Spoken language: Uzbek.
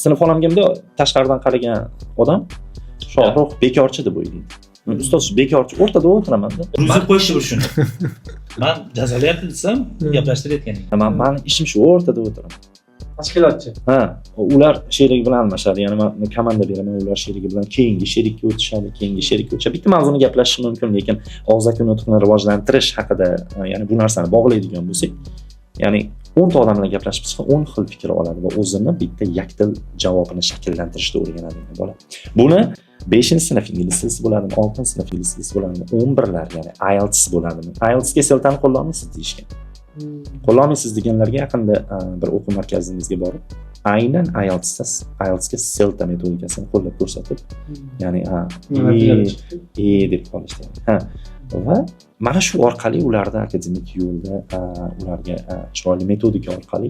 Sinfxonamga bundoq tashqaridan qaragan odam Shohrux bekorchi deb o'ylaydi. Ustoz bekorchi, o'rtada o'tiramanda. Urg'izib qo'yishdi bir shuni. Man jazolayapti desam, gaplashtirayotgan. Mani ishim shu, o'rtada o'tiraman. Tashkilotchi. Ha, ular sherik bilan almashadi. Ya'ni man komanda beraman, ular sherigi bilan keyingi sherikka o'tishadi, keyingi sherikka o'tishadi. Bitta mavzuni gaplashish mumkin, lekin og'zaki nutqni rivojlantirish haqida, ya'ni bu narsani bog'laydigan bo'lsak, ya'ni 10 ta odam bilan gaplashib chiqsa, 10 xil fikr oladi va o'zini bitta yakdil javobini shakllantirishda o'rganadi endi bola. Buni 5-sinf ingliz tilisi bo'ladimi, 6-sinf ingliz tilisi bo'ladimi, 11lar, ya'ni IELTS bo'ladimi? IELTSga CELTAni qo'llolmaysiz deyishgan. Qo'llolmaysiz deganlarga yaqinda bir o'quv markazimizga borib, aynan IELTSga CELTA metodikasini qo'llab ko'rsatib, ya'ni ha, Natijalar chiqdi. E deb qolishdi. Ha. Va mana shu orqali ularda akademik yo'lda ularga chiroyli metodika orqali.